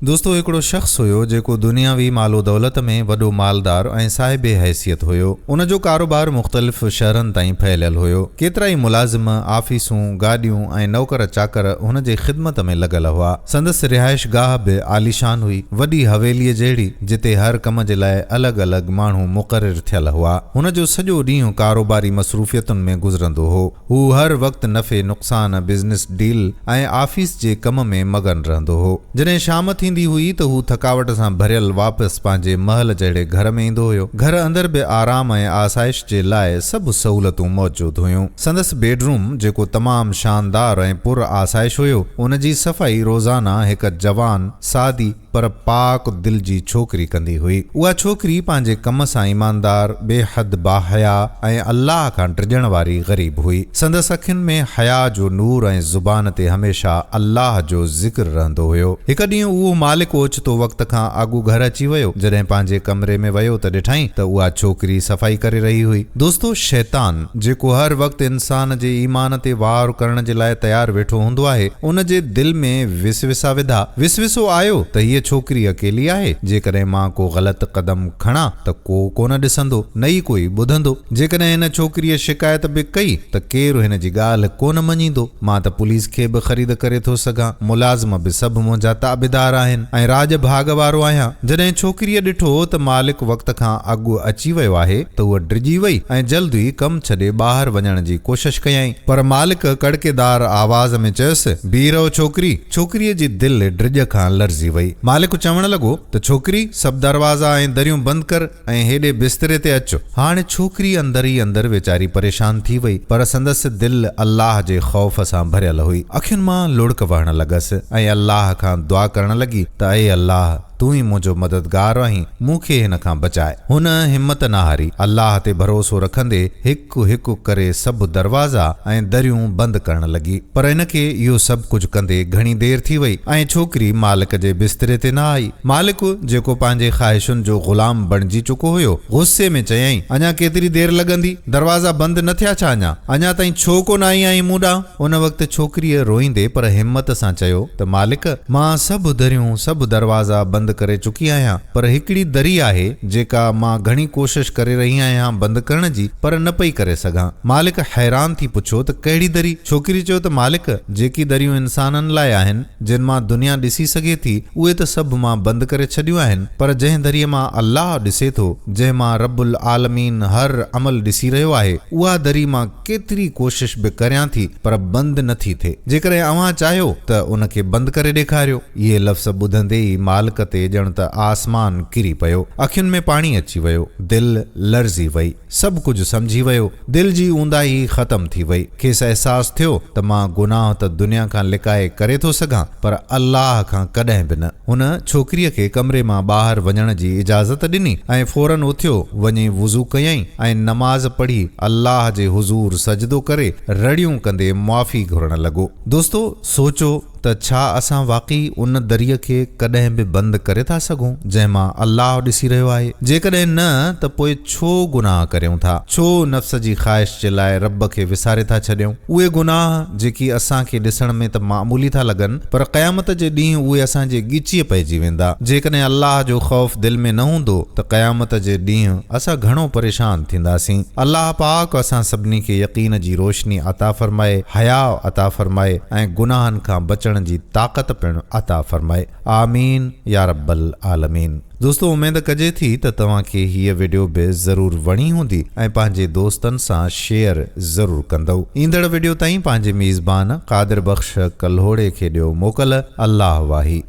دوستو هڪڙو شخص هيو جيڪو دنياوي مال و دولت ۾ وڏو مالدار ۽ صاحب حيثيت هيو. ان جو ڪاروبار مختلف شهرن تائين ڦهليل هيو. ڪيترائي ملازم، آفيسون، گاڏيون ۽ نوڪر چاڪر هن جي خدمت ۾ لڳل هئا. سندس رهائش گاهه به عاليشان هئي. وڏي حويليء جهڙي، جتي هر ڪم جي لاء الڳ الڳ ماڻهو مقرر ٿيل هئا. هن جو سڄو ڏينهن ڪاروباري مصروفيتن ۾ گذرندو هو. هو هر وقت نفعي نقصان، بزنس ڊيل ۽ آفيس جي ڪم ۾ مگن رهندو هو. جڏهن شام ٿيندي هئي ته هو ٿڪاوٽ سان ڀريل واپس پنهنجي محل جهڙي گهر ۾ ايندو هيو. گهر اندر به آرام ۽ آسائش جي لاء سڀ سهولتون موجود هيون. سندس بيڊ روم جيڪو تمام شاندار ۽ پر آسائش هيو، ان جي صفائي روزانه هڪ جوان، سادي، پر پاڪ دل جي ڇوڪري ڪندي هئي. اها ڇوڪري پنهنجي ڪم سان ايماندار، بي حد باحيا ۽ الله کان ڊڄڻ واري غريب هئي. سندس اکين ۾ حياء جو نور ۽ زبان تي هميشه الله جو ذڪر رهندو هيو. هڪ ڏينهن اهو مالڪ اوچتو وقت کان اڳ گهر اچي ويو. جڏهن پنهنجي ڪمري ۾ ويو ته ڏٺائين ته اها ڇوڪري صفائي ڪري رهي هئي. دوستو! شيطان جيڪو هر وقت انسان جي ايمان تي وار ڪرڻ جي لاء تيار ويٺو هوندو آهي، ان جي دل ۾ وسوسا وڌا. وسوسو آيو ته هيء ڇوڪري اڪيلي آهي، جيڪڏهن مان ڪو غلط قدم کڻان ته ڪو ڪونه ڏسندو، نه ئي ڪوئي ٻڌندو. جيڪڏهن هن ڇوڪريء شڪايت به ڪئي ته ڪير هن جي ڳالهه ڪونه مڃيندو. مان ته پوليس کي به خريد ڪري ٿو سگهان، ملازم به سڀ منهنجا تابعدار آهن ۽ راڄ ڀاڳ وارو آهيان. جڏهن ڇوڪريء ڏٺو ته مالڪ وقت کان اڳ اچي ويو آهي ته هوء ڊڄي وئي ۽ جلد ئي ڪم ڇڏي ٻاهر وڃڻ جي ڪوشش ڪيائين. پر مالڪ ڪڙڪيدار آواز ۾ چيس، بيهه رهو ڇوڪري! ڇوڪريء جي دل ڊڄ کان لرزي وئي. مالڪ چوڻ لڳو ته ڇوڪري، سڀ دروازا ۽ دريون بند ڪر ۽ هيڏي بستري تي اچ. هاڻ ڇوڪري اندر ئي اندر ويچاري پريشان ٿي وئي، پر سندس دل الله جي خوف سان ڀريل هئي. اکين مان لڙڪ وهڻ لڳس ۽ الله کان دعا ڪرڻ لڳي ته اي الله! تون ئي منهنجو مددگار آهين، مون کي هن کان بچاء. هن همت نه هاري. الله تي ڀروسو رکندي هڪ هڪ ڪري سڀ دروازا ۽ دريون بند ڪرڻ لڳي. پر هن کي اهو سڀ ڪجهه ڪندي گهڻي دير ٿي وئي ۽ ڇوڪري مالڪ جي بستري تي نه آئي. مالڪ، جيڪو پنهنجي خواهشن جو غلام بڻجي چڪو هيو، غصي ۾ چيائين، اڃا ڪيتري دير لڳندي؟ دروازا بند نه ٿيا ڇا اڃا؟ اڃا تائين ڇو ڪونه آئي آهين مون ڏانهن؟ ان وقت ڇوڪريء روئيندي پر همت سان چيو ته مالڪ! مان سڀ دريون، سڀ دروازا بند ڪري چڪي آهيان، پر هڪڙي دري آهي، جيڪا مان گهڻي ڪوشش ڪري رهي آهيان بند ڪرڻ جي، پر نه پئي ڪري سگهان. مالڪ حيران ٿي پڇيو ته ڪهڙي دري؟ ڇوڪري چيو ته مالڪ! جيڪي دريون انسانن لاء آهن، جن مان دنيا ڏسي سگهي ٿي، اهي ته سڀ مان بند ڪري ڇڏيون آهن، پر جنهن دريء مان الله ڏسي ٿو، جنهن مان رب العالمين هر عمل ڏسي رهيو آهي، اها دري مان ڪيتري ڪوشش به ڪريان ٿي پر بند نه ٿي ٿئي. جيڪڏهن اوهان چاهيو ته ان کي بند ڪري ڏيکاريو. اهي لفظ ٻڌندي ئي مالڪ تي ڄڻ ته آسمان ڪري پيو. اکين ۾ پاڻي اچي ويو. دل لرزي وئي. سڀ ڪجهه سمجهي ويو. دل جي اونداهي ختم ٿي وئي. کيس احساس ٿيو ته مان گناهه ته دنيا کان لڪائي ڪري ٿو سگهان پر الله کان ڪڏهن به نه. هن ڇوڪريء کي ڪمري مان ٻاهر وڃڻ جي اجازت ڏني ۽ فوراً اٿيو، وڃي وضو ڪيائين ۽ نماز پڙهي الله جي حضور سجدو ڪري رڙيون ڪندي معافي گهرڻ لڳو. دوستو! سوچو ته ڇا اسان واقعي ان دريء کي ڪڏهن به بند ڪري ٿا سگهون، جنهن مان الله ڏسي رهيو آهي؟ جيڪڏهن نه ته پوء ڇو گناهه ڪريون ٿا؟ ڇو نفس جي خواهش جي لاء رب کي وساري ٿا ڇڏيون؟ اهي گناهه جيڪي اسان کي ڏسڻ ۾ ته معمولي ٿا لڳن، پر قيامت جي ڏينهن اهي اسان جي ڳچيء پئجي ويندا. جيڪڏهن الله جو خوف دل ۾ نه هوندو ته قيامت جي ڏينهن اسان گهڻو پريشان ٿينداسين. الله پاڪ اسان سڀني کي يقين جي روشني عطا فرمائي، حياء عطا فرمائي ۽ گناهن کان بچڻ جي طاقت پڻ عطا فرمائي. آمين يارب العالمين. دوستو اميد ڪجي ٿي ته توهان کي هيء وڊيو به ضرور وڻي هوندي ۽ پنهنجي دوستن سان شيئر ضرور ڪندؤ. ايندڙ وڊيو تائين پنهنجي ميزبان قادر بخش ڪلهوڙي کي ڏيو موڪل. الله واهي.